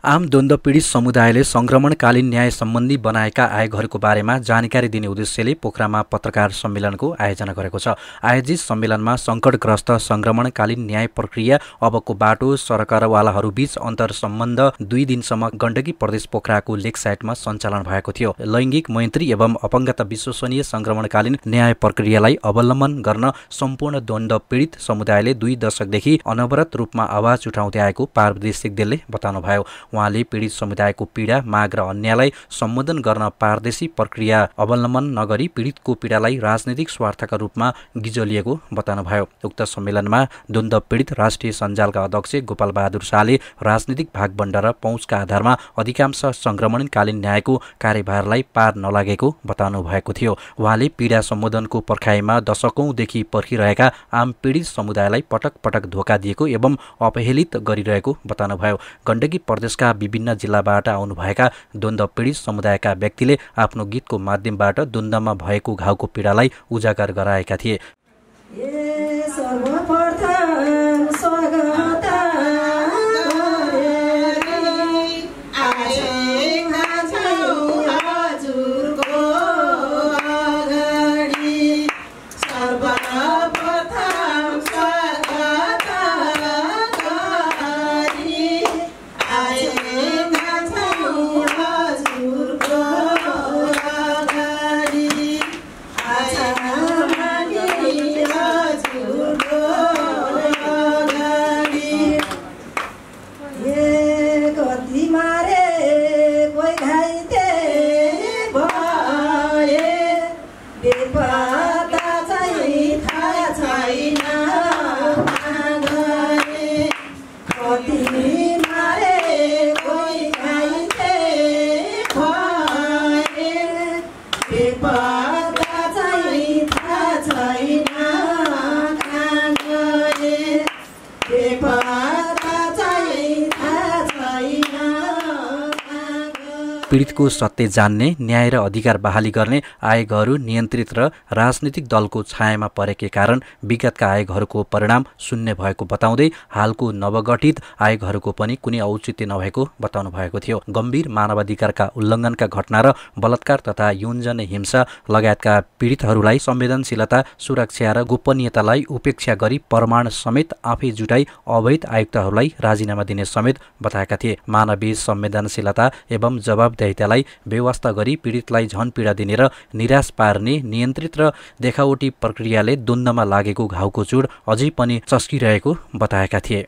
आम द्वन्द्व पीडित समुदायले संक्रमणकालीन न्याय सम्बन्धी बनाएका आयोगहरूको बारेमा जानकारी दिने उद्देश्यले पोखरामा पत्रकार सम्मेलनको आयोजना गरेको छ। आयोजित सम्मेलनमा सङ्कटग्रस्त संक्रमणकालीन न्याय प्रक्रिया, अबको बाटो, सरकारवालाहरूबीच अन्तर सम्बन्ध 2 दिनसम्म गण्डकी प्रदेश पोखराको लेक साइटमा सञ्चालन भएको थियो। लैङ्गिक मैत्री एवं अपङ्गता विश्वसनीय संक्रमणकालीन न्याय प्रक्रियालाई अवलम्बन गर्न सम्पूर्ण द्वन्द्व पीडित समुदायले 2 दशकदेखि अनवरत रूपमा आवाज उठाउँदै आएको पार्वती सिग्देलले बताउनुभयो। उहाँले पीडित समुदायको पीडा, माग र अन्यायलाई सम्बोधन गर्न पारदर्शी प्रक्रिया अवलम्बन नगरी पीडितको पीडालाई राजनीतिक स्वार्थका रूपमा गिजोलिएको बताउनुभयो। उक्त सम्मेलनमा द्वन्द्व पीडित राष्ट्रिय सञ्जालका अध्यक्ष गोपाल बहादुर शाहले राजनीतिक भागबण्डा र पहुँचका आधारमा अधिकांश संक्रमणकालीन न्यायको कार्यभारलाई पार नलागेको बताउनु भएको थियो। उहाँले पीडा सम्बोधनको पर्खाइमा दशकौंदेखि पर्खिरहेका आम पीडित समुदायलाई पटक पटक धोका दिएको एवं अपहेलित गरिरहेको बताउनुभयो। गण्डकी प्रदेशका विभिन्न जिल्लाबाट आउनुभएका द्वन्द्व पीडित समुदायका व्यक्तिले आफ्नो गीतको माध्यमबाट द्वन्द्वमा भएको घाउको पीडालाई उजागर गराएका थिए। पीडितको सत्य जान्ने, न्याय र अधिकार बहाली गर्ने आयोगहरू नियन्त्रित र राजनीतिक दलको छायामा परेकै कारण विगतका आयोगहरूको परिणाम शून्य भएको बताउँदै हालको नवगठित आयोगहरूको पनि कुनै औचित्य नभएको बताउनु भएको थियो। गम्भीर मानवाधिकारका उल्लङ्घनका घटना र बलात्कार तथा यौनजन्य हिंसा लगायतका पीडितहरूलाई संवेदनशीलता, सुरक्षा र गोपनीयतालाई उपेक्षा गरी प्रमाण समेत आफै जुटाई अवैध आयुक्तहरूलाई राजीनामा दिने समेत बताएका थिए। मानवीय संवेदनशीलता एवं जवाबदेहितालाई बेवास्ता गरी पीडितलाई झन पीडा दिने र निराश पार्ने नियन्त्रित र देखावटी प्रक्रियाले द्वन्द्वमा लागेको घाउको चुड अझै पनि चस्किरहेको बताएका थिए।